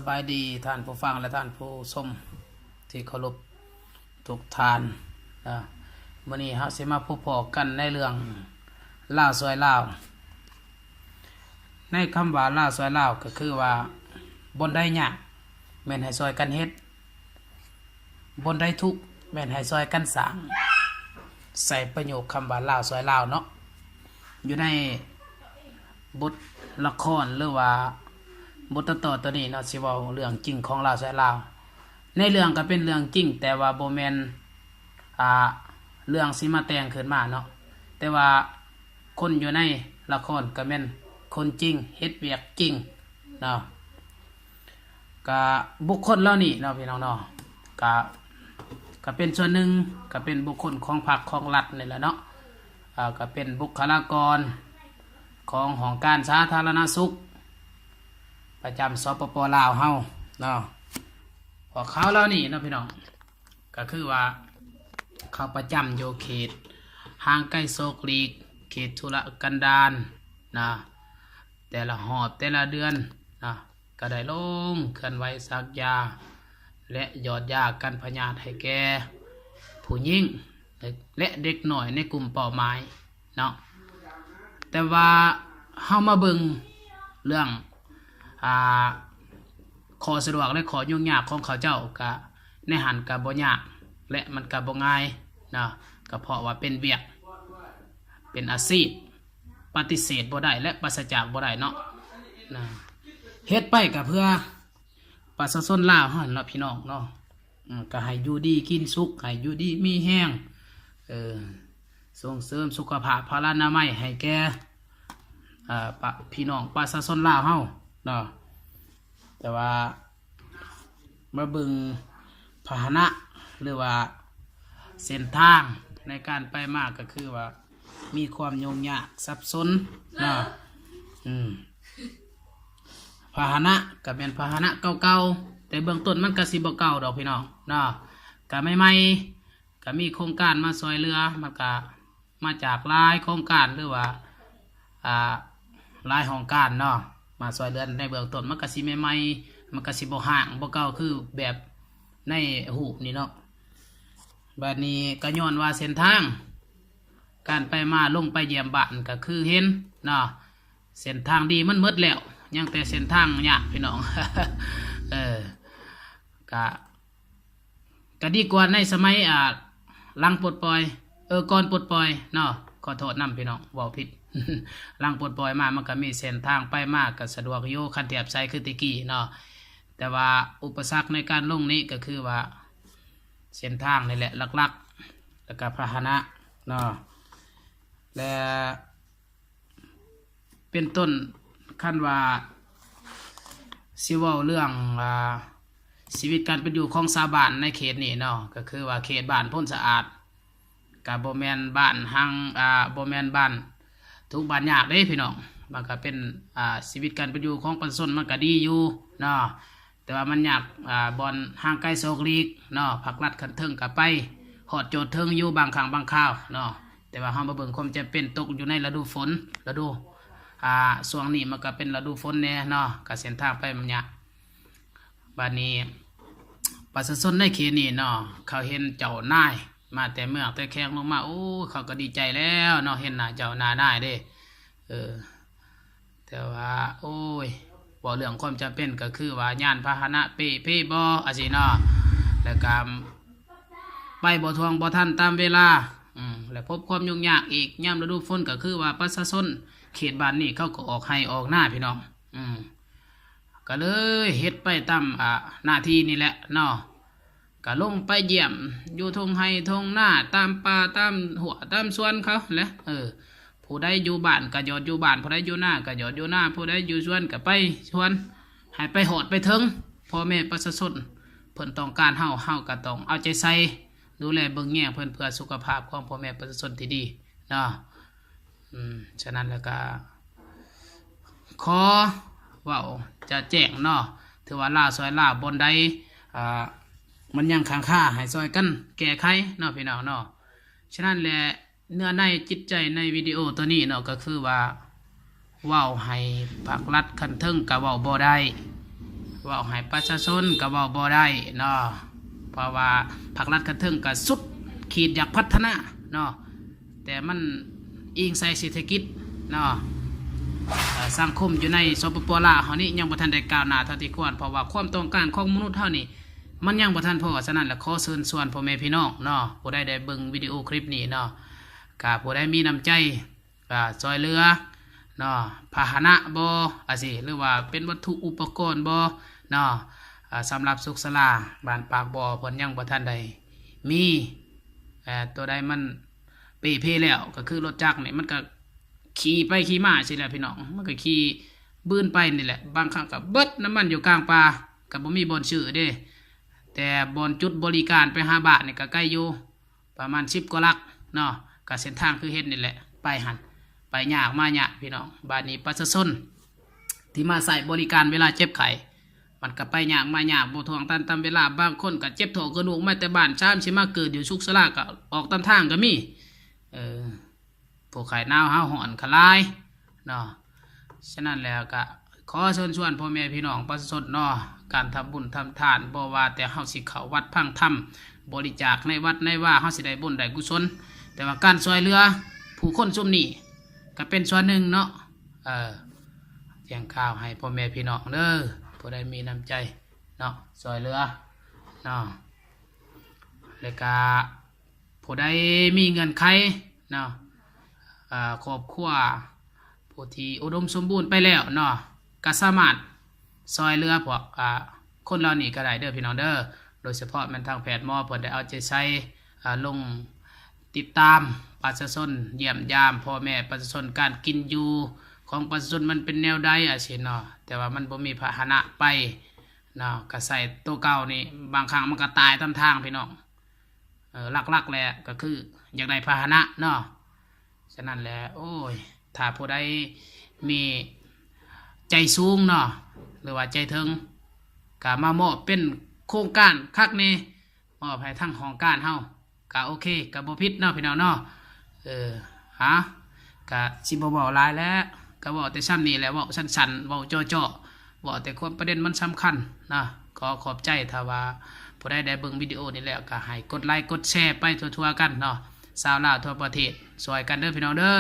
ສະບາຍດີທ່ານຜູ້ຟັງ ແລະ ທ່ານຜູ້ຊົມທີ່ເຄົາລົບທຸກທ່ານ. ເອີ ມື້ນີ້ເຮົາຊິມາພົບພໍ້ກັນໃນເລື່ອງລາວຊ່ວຍລາວ. ໃນຄຳວ່າລາວຊ່ວຍລາວ ກໍຄືວ່າ ບ່ອນໃດຍາກແມ່ນໃຫ້ຊ່ວຍກັນເຮັດ, ບ່ອນໃດທຸກແມ່ນໃຫ້ຊ່ວຍກັນສ້າງ. ໃສ່ປະໂຫຍກຄຳວ່າລາວຊ່ວຍລາວເນາະ ຢູ່ໃນບົດລະຄອນ ຫຼືວ່າບົດຕັດຕໍ່ໂຕນີ້ເນາະ ຊິເວົ້າເລື່ອງຈິງຂອງລາວຊ່ວຍລາວ. ໃນເລື່ອງກໍເປັນເລື່ອງຈິງ ແຕ່ວ່າບໍ່ແມ່ນ ອ່າ ເລື່ອງຊິມາແຕ່ງຂຶ້ນມາເນາະ ແຕ່ວ່າຄົນຢູ່ໃນລະຄອນກໍແມ່ນຄົນຈິງ ເຮັດວຽກຈິງເນາະ. ກະບຸກຄົນເຫຼົ່ານີ້ເນາະ ພີ່ນ້ອງເນາະ ກະ ກະເປັນສ່ວນໜຶ່ງ ກະເປັນບຸກຄົນຂອງພັກຂອງລັດນີ້ແຫຼະເນາະ. ເອີ ກະເປັນບຸກຄະລາກອນຂອງຫ້ອງການສາທາລະນະສຸກປະຈຳ ສປປ ລາວ ເຮົາເນາະ. ພວກເຂົາເຫຼົ່ານີ້ເນາະ ພີ່ນ້ອງ ກະຄືວ່າເຂົາປະຈຳຢູ່ເຂດຫ່າງໄກໂສກຫຼີກ ເຂດທຸລະກັນດານນະ ແຕ່ລະຮອບແຕ່ລະເດືອນນະ ກໍໄດ້ລົງເຄື່ອນໄຫວສັກຢາ ແລະ ຢອດຢາກັນພະຍາດໃຫ້ແກ່ຜູ້ຍິງ ແລະ ເດັກນ້ອຍໃນກຸ່ມເປົ້າໝາຍເນາະ. ແຕ່ວ່າເຮົາມາເບິ່ງເລື່ອງ ອ່າ ຂໍ້ສະດວກ ແລະ ຂໍ້ຫຍຸ້ງຍາກຂອງເຂົາເຈົ້າ ກະໃນຫັ້ນກະບໍ່ຍາກ ແລະ ມັນກະບໍ່ງ່າຍເນາະ ກະເພາະວ່າເປັນວຽກ ເປັນອາຊີບ ປະຕິເສດບໍ່ໄດ້ ແລະ ປາສະຈາກບໍ່ໄດ້ເນາະ ນະ. ເຮັດໄປກໍເພື່ອປະຊາຊົນລາວເຮົານັ້ນເນາະ ພີ່ນ້ອງເນາະ. ອືມ ກໍໃຫ້ຢູ່ດີກິນສຸກ ໃຫ້ຢູ່ດີມີແຮງ ເອີ ສົ່ງເສີມສຸຂະພາບພະລານາໄມໃຫ້ແກ່ ເອີ ປະ ພີ່ນ້ອງປະຊາຊົນລາວເຮົາເນາະ. ແຕ່ວ່າມາເບິ່ງພາຫະນະ ຫຼືວ່າເສັ້ນທາງໃນການໄປມາ ກໍຄືວ່າ ມີຄວາມຫຍຸ້ງຍາກສັບສົນເນາະ. ອືມ ພາຫະນະກໍແມ່ນພາຫະນະເກົ່າໆ ແຕ່ເບື້ອງຕົ້ນມັນກໍຊິບໍ່ເກົ່າດອກ ພີ່ນ້ອງເນາະ. ກໍໃໝ່ໆ ກໍມີໂຄງການມາຊ່ວຍເຫຼືອ ມັນກໍມາຈາກຫຼາຍໂຄງການ ຫຼືວ່າ ອ່າ ຫຼາຍຫ້ອງການເນາະ ມາຊ່ວຍເຫຼືອໃນເບື້ອງຕົ້ນ. ມັນກໍຊິໃໝ່ໆ ມັນກໍຊິບໍ່ຮ້າງ ບໍ່ເກົ່າຄືແບບໃນຮູບນີ້ເນາະ. ບາດນີ້ກໍຍ້ອນວ່າເສັ້ນທາງ ການໄປມາ ລົງໄປຢ້ຽມບ້ານກໍຄືເຫັນເນາະ ເສັ້ນທາງດີມັນໝົດແລ້ວ ຍັງແຕ່ເສັ້ນທາງຍາກ ພີ່ນ້ອງ. ເອີ ກະ ກະດີກວ່າໃນສະໄໝ ອ່າ ຫຼັງປົດປ່ອຍ ເອີ ກ່ອນປົດປ່ອຍເນາະ ຂໍໂທດນຳ ພີ່ນ້ອງ ເວົ້າຜິດ. ຫຼັງປົດປ່ອຍມາ ມັນກະມີເສັ້ນທາງໄປມາກະສະດວກຢູ່ ຄັນທຽບໃສ່ຄືແຕ່ກີ້ເນາະ. ແຕ່ວ່າອຸປະສັກໃນການລົງນີ້ ກະຄືວ່າ ເສັ້ນທາງນີ້ແຫຼະຫຼັກໆ ແລ້ວກະພາຫະນະເນາະ ແລະ ເປັນຕົ້ນ ຄັນວ່າຊິເວົ້າເລື່ອງ ອ່າ ຊີວິດການເປັນຢູ່ຂອງຊາວບ້ານໃນເຂດນີ້ເນາະ ກໍຄືວ່າເຂດບ້ານໂພນສະອາດ ກະບໍ່ແມ່ນບ້ານຮັ່ງ ອ່າ ບໍ່ແມ່ນບ້ານທຸກບ້ານຍາກເດ້ ພີ່ນ້ອງ. ມັນກະເປັນ ອ່າ ຊີວິດການເປັນຢູ່ຂອງປະຊາຊົນ ມັນກະດີຢູ່ເນາະ. ແຕ່ວ່າມັນຍາກ ອ່າ ບ່ອນຫ່າງໄກໂສກຫຼີກເນາະ ພາກລັດຂັ້ນເທິງກໍໄປຮອດໂຈດເຖິງຢູ່ບາງຄັ້ງບາງຄາວເນາະ. ແຕ່ວ່າເຮົາມາເບິ່ງຄວາມຈຳເປັນຕົກຢູ່ໃນລະດູຝົນ ລະດູ ອ່າ ຊ່ວງນີ້ມັນກໍເປັນລະດູຝົນແດ່ເນາະ ກໍເສັ້ນທາງໄປມັນຍາກ. ບາດນີ້ປະຊາຊົນໃນເຂດນີ້ເນາະ ເຂົາເຫັນເຈົ້ານາຍມາແຕ່ເມືອງແຕ່ແຂວງລົງມາ ໂອ້ ເຂົາກໍດີໃຈແລ້ວເນາະ ເຫັນໜ້າເຈົ້າໜ້ານາຍເດ້ ເອີ. ແຕ່ວ່າ ໂອ້ຍ ເວົ້າເລື່ອງຄວາມຈຳເປັນກໍຄືວ່າຍານພາຫະນະເປ່ເພບໍ່ ອາຊີ້ເນາະ ແລ້ວກໍໄປບໍ່ທ່ວງບໍ່ທັນຕາມເວລາ ອືມ ແລະ ພົບຄວາມຫຍຸ້ງຍາກອີກ ຍາມລະດູຝົນກໍຄືວ່າປະຊາຊົນເຂດບ້ານນີ້ເຂົາກໍອອກໄຮ່ອອກນາ ພີ່ນ້ອງ ອືມ ກໍເລີຍເຮັດໄປຕາມ ອາ ໜ້າທີ່ນີ້ແຫຼະເນາະ. ກະລົງໄປຢ້ຽມຢູ່ທົ່ງໄຮ່ທົ່ງນາ ຕາມປ່າຕາມຮົ້ວຕາມສວນເຂົາແຫຼະ ເອີ ຜູ້ໃດຢູ່ບ້ານກະຢອດຢູ່ບ້ານ ຜູ້ໃດຢູ່ນາກະຢອດຢູ່ນາ ຜູ້ໃດຢູ່ສວນກະໄປສວນ ໃຫ້ໄປຮອດໄປເຖິງພໍ່ແມ່ປະຊາຊົນ ເພິ່ນຕ້ອງການເຮົາ ເຮົາກະຕ້ອງເອົາໃຈໃສ່ ດູແລເບິ່ງແຍງເພິ່ນ ເພື່ອສຸຂະພາບຂອງພໍ່ແມ່ປະຊາຊົນທີ່ດີເນາະ. ອືມ ສະນັ້ນແລ້ວກະຂໍເວົ້າຈະແຈ້ງເນາະ ຖືວ່າລາວຊ່ອຍລາວ ບ່ອນໃດ ອ່າ ມັນຍັງຄ້າງຄາ ໃຫ້ຊ່ອຍກັນແກ້ໄຂເນາະ ພີ່ນ້ອງເນາະ. ສະນັ້ນແຫຼະ ເນື້ອໃນຈິດໃຈໃນວິດີໂອໂຕນີ້ເນາະ ກໍຄືວ່າເວົ້າໃຫ້ພາກລັດຂັ້ນເທິງກະເວົ້າບໍ່ໄດ້ ເວົ້າໃຫ້ປະຊາຊົນກໍເວົ້າບໍ່ໄດ້ເນາະ ເພາະວ່າພາກລັດຂັ້ນເທິງກໍສຸດຂີດຢາກພັດທະນາເນາະ ແຕ່ມັນອີງໃສ່ເສດຖະກິດເນາະ ເອີ ສັງຄົມຢູ່ໃນ ສປປ ລາວເຮົານີ້ຍັງບໍ່ທັນໄດ້ກ້າວໜ້າເທົ່າທີ່ຄວນ ເພາະວ່າຄວາມຕ້ອງການຂອງມະນຸດເຮົານີ້ ມັນຍັງບໍ່ທັນພໍ. ສະນັ້ນລະ ຂໍເຊີນຊວນພໍ່ແມ່ພີ່ນ້ອງເນາະ ຜູ້ໃດໄດ້ເບິ່ງວິດີໂອຄລິບນີ້ເນາະ ກະຜູ້ໃດມີນ້ຳໃຈ ກະຊ່ອຍເຫຼືອເນາະ ພາຫະນະບໍ ອາ ຊິ ຫຼືວ່າເປັນວັດຖຸອຸປະກອນບໍເນາະ ອາ ສຳລັບສຸກສາລາບ້ານປາກບໍ່ ເພິ່ນຍັງບໍ່ທັນໄດ້ມີ ເອີ ໂຕໃດມັນເປ່ເພແລ້ວ ກໍຄືລົດຈັກນີ້ ມັນກໍຂີ່ໄປຂີ່ມາຊີ້ແຫຼະພີ່ນ້ອງ ມັນກໍຂີ່ບືນໄປນີ້ແຫຼະ ບາງຄັ້ງກໍເບິດນ້ຳມັນຢູ່ກາງປ່າ ກໍບໍ່ມີບ່ອນຊື້ເດ້ ແຕ່ບ່ອນຈຸດບໍລິການໄປຫາບ້ານນີ້ກໍໄກຢູ່ ປະມານສິບກວ່າຫຼັກເນາະ ກະເສັ້ນທາງຄືເຫັນນີ້ແຫຼະ ໄປຫັ້ນ ໄປຍາກມາຍາກພີ່ນ້ອງ. ບາດນີ້ປະຊາຊົນທີ່ມາໃຊ້ບໍລິການເວລາເຈັບໄຂ້ ມັນກະໄປຍາກມາຍາກ ບໍ່ທ່ວງທັນຕາມເວລາ ບາງຄົນກະເຈັບທ້ອງກະດູກມາແຕ່ບ້ານ ຊາມຊິມາເກີດຢູ່ສຸກສາລາ ກະອອກຕາມທາງກະມີ ເອີ ຜູ້ໄຂ້ໜາວຫາວຮ້ອນກະຫຼາຍເນາະ. ສະນັ້ນແລ້ວກະຂໍເຊີນຊວນພໍ່ແມ່ພີ່ນ້ອງປະຊາຊົນເນາະ ການທຳບຸນທຳທານ ບໍ່ວ່າແຕ່ເຮົາຊິເຂົ້າວັດຟັງທຳ ບໍລິຈາກໃນວັດໃນວາ ເຮົາຊິໄດ້ບຸນໄດ້ກຸສົນ ແຕ່ວ່າການຊ່ວຍເຫຼືອຜູ້ຄົນຊຸມນີ້ກະເປັນສ່ວນໜຶ່ງເນາະ ເອີ ແຈ້ງຂ່າວໃຫ້ພໍ່ແມ່ພີ່ນ້ອງເດີ ຜູ້ໃດມີນ້ຳໃຈເນາະ ຊ່ວຍເຫຼືອເນາະ ແລ້ວກະ ຜູ້ໃດມີເງື່ອນໄຂເນາະ ເອີ ຄອບຄົວຜູ້ທີ່ອຸດົມສົມບູນໄປແລ້ວເນາະ ກໍສາມາດຊ່ອຍເຫຼືອພວກ ອາ ຄົນເຫຼົ່ານີ້ກໍໄດ້ເດີພີ່ນ້ອງເດີ ໂດຍສະເພາະແມ່ນທາງແພດໝໍເພິ່ນໄດ້ເອົາໃຈໃສ່ ອາ ລົງຕິດຕາມປະຊາຊົນ ຢ້ຽມຢາມພໍ່ແມ່ປະຊາຊົນ ການກິນຢູ່ຂອງປະຊາຊົນມັນເປັນແນວໃດ ອາ ຊີ້ເນາະ ແຕ່ວ່າມັນບໍ່ມີພາຫະນະໄປເນາະ ກໍໃຊ້ໂຕເກົ່ານີ້ ບາງຄັ້ງມັນກໍຕາຍຕາມທາງພີ່ນ້ອງ. ເອີ ຫຼັກໆແຫຼະກໍຄືຢາກໄດ້ພາຫະນະເນາະ ສະນັ້ນແຫຼະ ໂອ້ຍ ຖ້າຜູ້ໃດມີໃຈສູງເນາະ ຫຼືວ່າໃຈເຖິງ ກໍມາມອບເປັນໂຄງການຄັກແນ່ ມອບໃຫ້ທາງຫ້ອງການເຮົາ ກໍໂອເຄ ກໍບໍ່ຜິດເນາະພີ່ນ້ອງເນາະ ເອີ ຫາ ກະຊິບໍ່ເວົ້າຫຼາຍແລ້ວ ກະເວົ້າແຕ່ຊ່ຳນີ້ແຫຼະ ເວົ້າສັ້ນໆ ເວົ້າເຈາະໆ ເວົ້າແຕ່ຄວາມປະເດັນມັນສຳຄັນເນາະ. ຂໍຂອບໃຈ ຖ້າວ່າຜູ້ໃດໄດ້ເບິ່ງວິດີໂອນີ້ແລ້ວ ກະໃຫ້ກົດໄລກົດແຊໄປທົ່ວໆກັນເນາະ ຊາວລາວທົ່ວປະເທດ ຊ່ວຍກັນເດີພີ່ນ້ອງເດີ.